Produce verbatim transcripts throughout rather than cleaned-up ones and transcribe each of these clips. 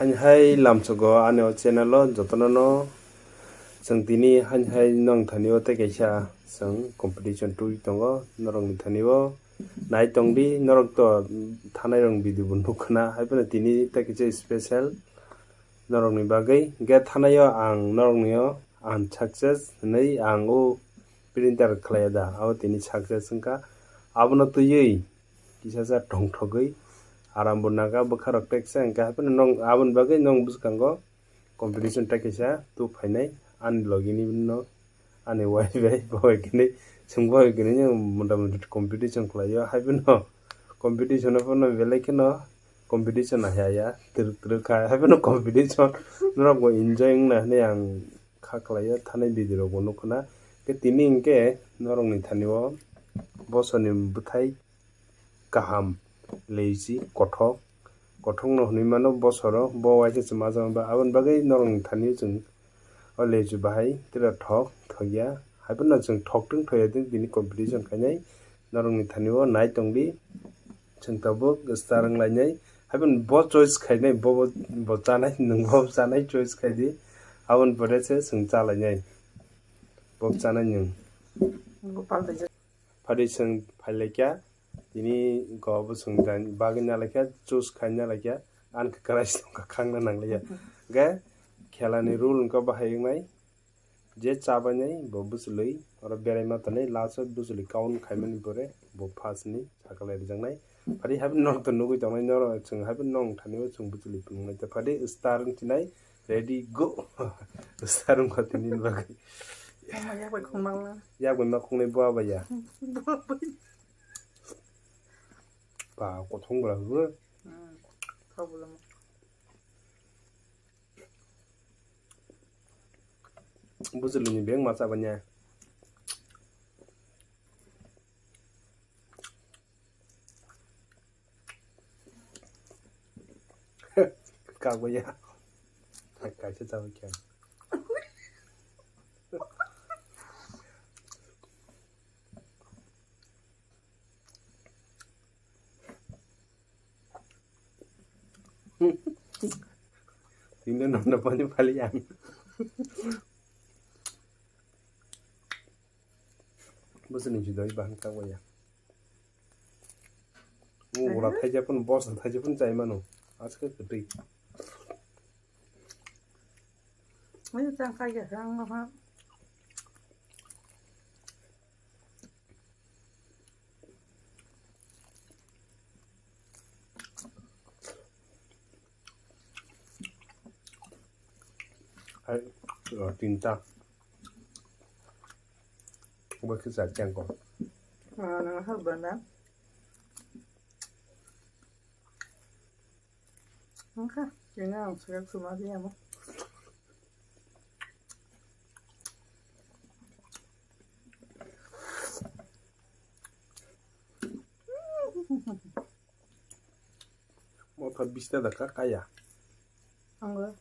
Haini hai lamsogo ani o channel o jotono no chwng tini haini hai nong thani o tei kaisa chwng competition twi tongo norok ni thani o nai tong di norok to thanai rok video bo nuk khna hai phano tini tei kaisa special norok ni bagwi hwnkhe thanai o ang norok ni o unsuccess hinwi ang o printer khlai da abo tini success wngkha abono twiwi kisa sa tongthogwi aram bo naga bwkha rok teksa hwnkhe hai phano nong aboni bagwi nong bwskango competition tei kaisa tub phainai ani logi ni no ani wai bai bo bai kini chwng bo bai kini mota moti competition khlai o hai phano competition o phano belai kheno competition hai ya twrwk twrwk kha hai phano competition norok bo enjoy wngna hinwi ang kha khlai o thanai video rok bo nuk khna khe tini hwnkhe norok ni thani o bosor ni bwthai kaham leichi kothok kothok no hinwi mano bosoro bo waisa se majama ba aboni bagwi norok ni thani o chwng o leichi bahai tira thok thokya hai phano chwng thok tong thoya tini competition khainai norok ni thani o nai tong di chwng tabuk star wng lainai hai phano bo choice khainai bo bo chanai nwng bo chanai choice khai di aboni pore se chwng cha lainai bo chanai nwng. Gopal de. Phadi chwng phailaikha, tini go bo chwng bagwi nalaikha, choose khai nalaikha, ani kwkrai se tongkha khangna nangliya. Hwnkhe khelani rule wngkha bahai wngnai, je chabainai bo bwchwlwi, oro beraima tonwi last o bwchwlwi count khaimani pore bo first ni sakal rijak nai. Phadi habi norok to nugwi tongnai norok chwng habi nong thani o chwng bwchwlwi phunuknai ta phadi star wng chinai ready go. Star wngkha tini bagwi. Mama yak bai khong nang la. Yak bai ma khongnai bo aba ya. Bo bai. Ba kothong bwla hwbo. Hmm. Kha bwla ma. Bwchwlwi ni beng ma chabanya. Kagwi ya. Kaisa chawi khe. Tini no no pani pali ang. Bwswk ni judai bahan kagwi ya. Ura thaija phun bosta thaija phun chai mano. Aske kwtwi. Ini tang kaya sang ha. Hai, tinta. Obo khe char chang kok. Ah, nang hal bana. Wngkha, tini ang suyang suma di amo. Motha bista da ka kaya. Angla.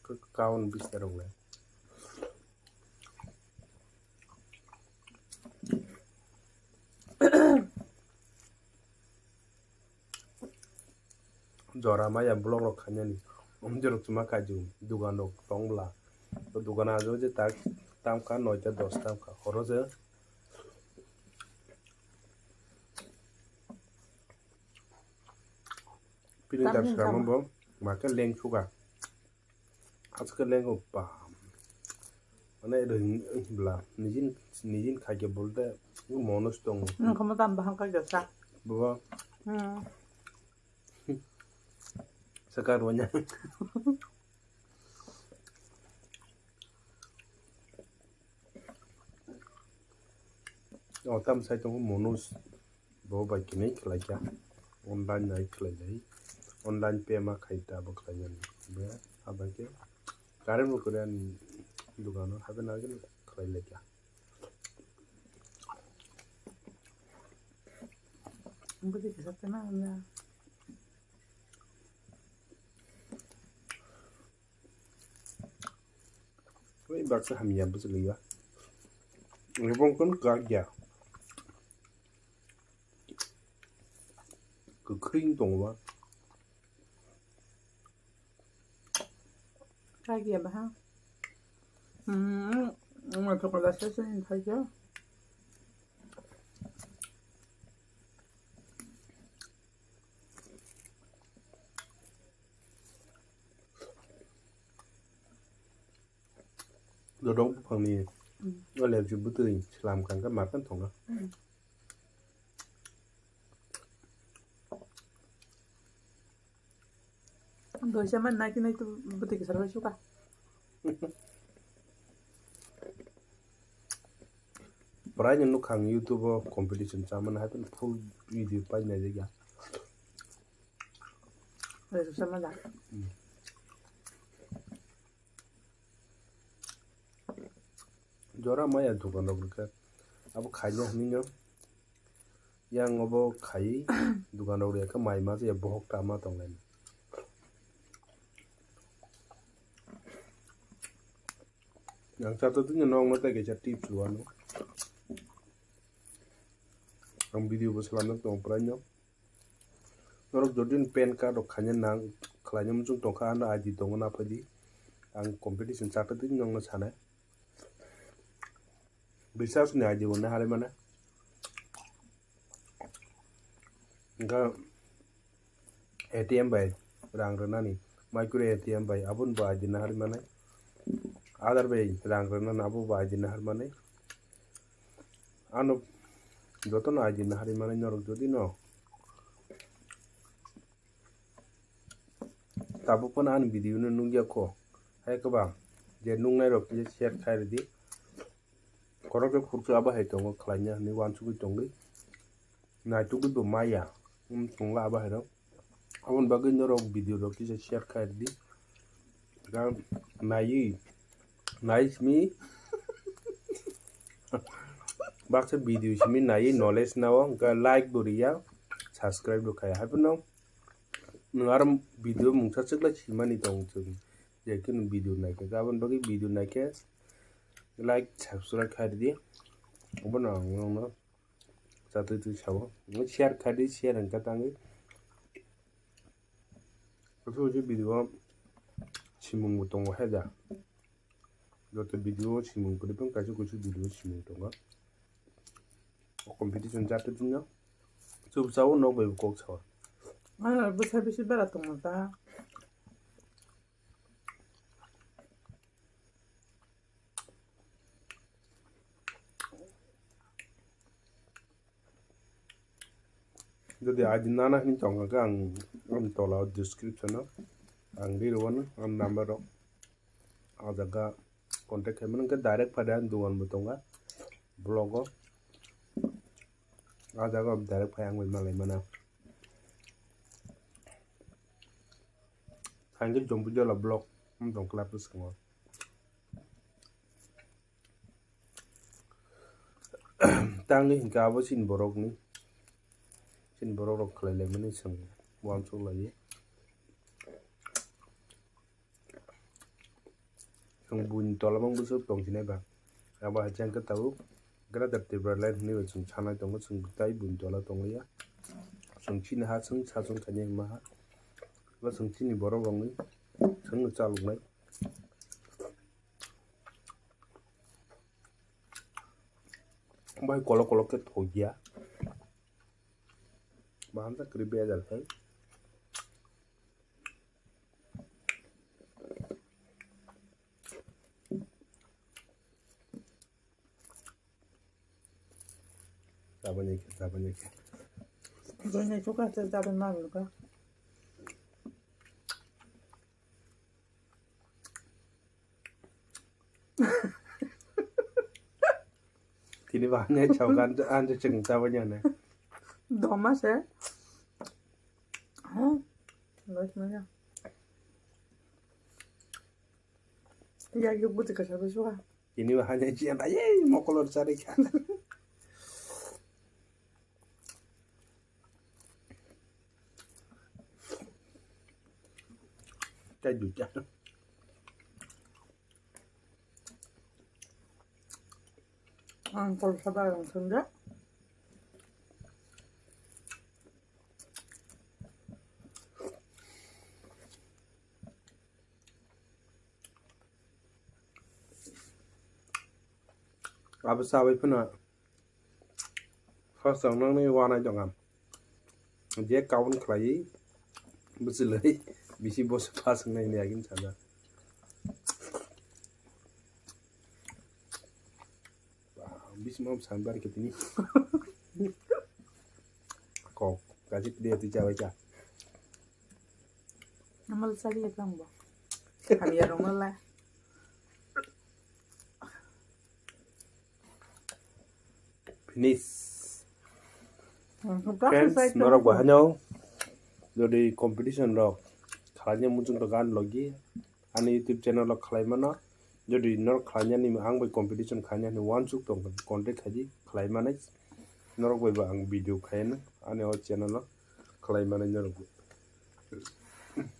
Ka kaun bista rok le. Jora maya vlog rok khainani. Om jorok chuma kaiju dugan rok tong bwla. O dugan ajo je tak tamkha noita dos tamkha. Horo je. Pini Tamni dak sramo tamo. Bo maka leng suka. Aske leng o pa. Mane ring bla nijin nijin khaike bolte mono stong. Nung kamo tam bahang ka jasa. Baba Hmm. Sakar wanya. O tam sai tongo mono. Bo bai kini khlai kha. Online nai khlai lai. Online pay ma khai ta bo khlai nani. Be abai ke. Current bo kwrwi ani dukano habe nai khlai lai kha. Bwtwi kwchak tana hwnna. Ui baksa hamya bwchwlwi ya. Rebong kun kak ya. Kwkhring tongo ba. Kaya baha. Hmm, hmm, hmm, hmm, hmm. Dodok buphangni, hmm, o lepsi bwtwi slam kangkhe ma phano thongo. Hmm. Doisa man nai nai tu bwtwi kisa bai suka. Prai no nukha ang YouTube o competition chamani hai phano full video pai nai ya. Doisa man da. Hmm. Jora maya dukan rok rwkhe abo khaina hinwi no yang obo khai dukan rok rwkhe mai ma se bohok tama tonglai. Yang chato tini no ang no tei kaisa tips rwano ang video bo swlamjak tongo prai no. Norok jodi ni pan card rok khaina nang khlaina muchung tongkha, ano I D tongo, na phaidi. Ang competition chakha twi nokno sanai. Biswas ni I D bo naharwi mano. Hwnkhe A T M bai rang rwnani, micro A T M bai, aboni bo I D naharwi mano. Aadhaar bai rang rwnani, abo bo I D naharwi mano. Ano jotono I D naharwi manai norok jodi no tabuk phano ani video no nukya kho, hai kwbang je nuknai rok kisa share khai rwdi. Khoroksa khuroksa abo hai tongo khlaina hinwi uansugwi tongwi naitugwi bo maya, um, tongla abo hai rok. Aboni bagwi norok video rok kisa share khai rwdi. Ga naiwi, nai simi baksa video simi naiwi knowledge nao, ga like bo riya, subscribe bo khaya. Hai phano nwng aro video mungsa chwkla simani tong chwng, je khe nwng video naikhe, aboni bagwi video naikhe like, subscribe khai rwdi. Obono ang nwngno chatwi twi sao. Share khai di, share hwnkha tangwi. Kusu kusu video o simung bo tongo hai da. Joto video o simung kwrwi phano kaisa kusu video o simung tongo. O competition chatwi twi no. Chubsa o nok bai bo kok sao. Ano bwsa bisi bara tongo ta. Jodi I D nana hinwi tongkha khe ang ani tola o description o ang ri rwano ani number rok. O jaga contact khai mano, hwnkhe direct phai de ani dogan bo tongo block o. O jaga o direct phai ang bai malai mano. Hwnkhe Jompuijola block wng tong kla bwskango. Tangwi hwnkhe abo chini borokni, chini borok rok khlai laimani chwng uansuk laiwi. Chwng buini tola bang bwswk tong sinai ba. Abo hai chengkhe tabuk Greater Tipraland hinwi bai chwng sanai tongo, chwng tai buini tola tonglia. Chwng chini ha chwng sa chwng khainai hwnma ha. Bo chwng chini borok rokni chwngno chaloknai. Bai kolok kolok khe thokya. Baham ta kwrwi bejal khai. Jabani khe, jabani khe. Joni chuka se jabani ma ka. Tini bahanya chau kan anjo cheng jabani ane. Doma se. Ha? Lois maya. Ya, yuk buti ka sabi suka. Ini bahanya cian aye mokolor cari kan. Cai duca. Ang kol sabar ang sunda. Abo chabai phano first ang nangni wanai tongkha. Je kaun khlaiwi bwchwlwi bisi boso pass wngnai hwnwi agini sajak. Bismo sambar ke tini. Kok, kasi dia tu jawai ka. Namal sari ya tang bo. Kami ya rong la. Finish. Friends, norok bahai no jodi competition rok khalanya muchung to gan logi ani YouTube channel o khalai mano. Jodi norok khalanya ni ang bai competition khalanya ni wansuk tong contact khaji khalai manai. Norok bai ba ang video khaina ani o channel o khalai manai norok.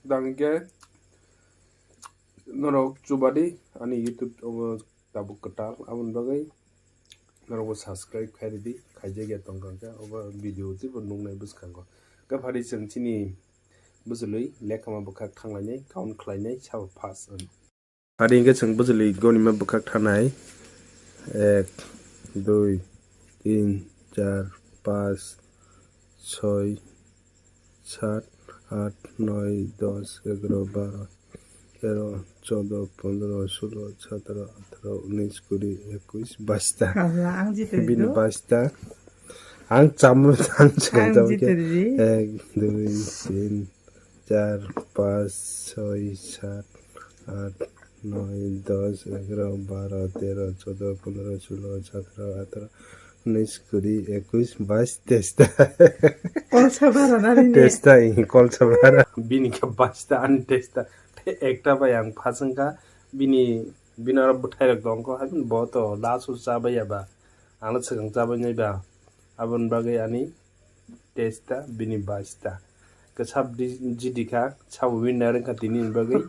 Dang ke norok chubadi ani YouTube o tabuk kwtal, aboni bagwi norokbo subscribe khai ridi, khaijak ya tongkha khe obo video twibo nuknai bwskango. Khe phari chwng chini bwchwlwi lekhama bwkhak thanglainai, count khlainai, sabo pass hwn. Phari hwnkhe chwng bwchwlwi gonima bwkhak thanai, ek, dui, tin, char, paanch, soi, sat, at, noi, dos, egaro, baro, tero, chodo, pondro, sulo, satro, atro, unis, kuri, ekuis, baista. Bini baista. Ang chamo, ang chamo, ek, dui, tin, char, paanch, soi, sat, at, noi, dos, egaro, baro, tero, chodo, pondro, sulo, satro, atro, unis, kuri, ekuis, bais, teista. Kolsa bara nani ne? Teista, kolsa bara. Bini khe baista, ani teista. Ekta bai ang phasang kha, bini, bini oro bwthai rok tong kho, hai bo to last o chabai ya ba, ang no swkang chabai nai ba, aboni bagwi ani teista, bini baista. Khe sab di-, jidi kha, sabo winner wngkha tini ni bagwi.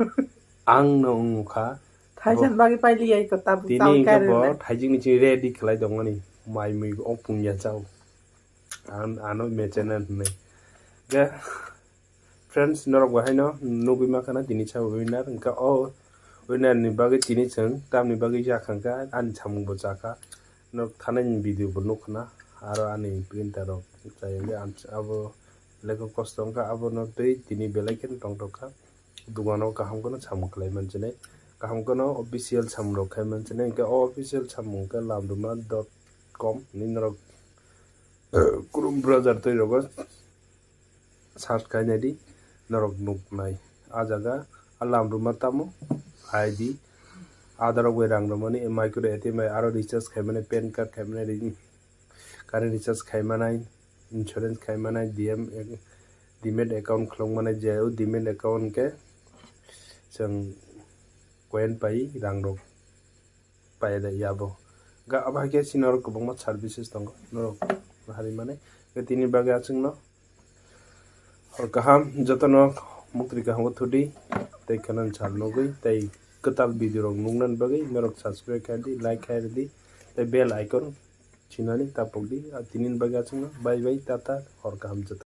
Ang no wngkha. Thaijak bagwi paili ya iko tabuk tini chao hwnkhe bo karwi. Thaijak ni chini ready khlai tongmani. Mai mui o pungya chao. Ang, ano mechena hwnwi. Khe friends, norok bo haino nugwi mankha na tini sabo winner. Hwnkhe o winner ni bagwi tini chwng tamni bagwi yakhang kha, ani samung bo chakha. Norok thanai ni video bo nukha na. Aro ani printer rok chaywi ang abo lekha kosto wngkha, abono twi tini belai kheno tongthok kha. Dukano kaham kheno samung khlai mansinai, kaham kheno official samung rok khai mansinai. Hwnkhe o official samung khe lamruma dot com ni norok Chrome browser twi rogo search khai nai di, norok nuknai. A jaga a lamruma tamo I D, Aadhaar rok bai rang rwmani, micro A T M bai aro recharge khai mani, pan card khai mani, current recharge khai manai, insurance khai manai, D M, demat account khlung manai, je o demat account khe chwng coin pai rang rok pai da yabo. Ga abo hai khe chini oro kwbangma services tongo, norok hari mani. Ga tini bagwi achwngno hor kaham, jotono mukri kaham o thudi, tei kheno sal nugwi, tei kwtal video rok nuknani bagwi norok subscribe khai di, like khai di, tei bell icon sinani tapok di. A tini bagwi achwngno bye bye, tata, hor kaham joto.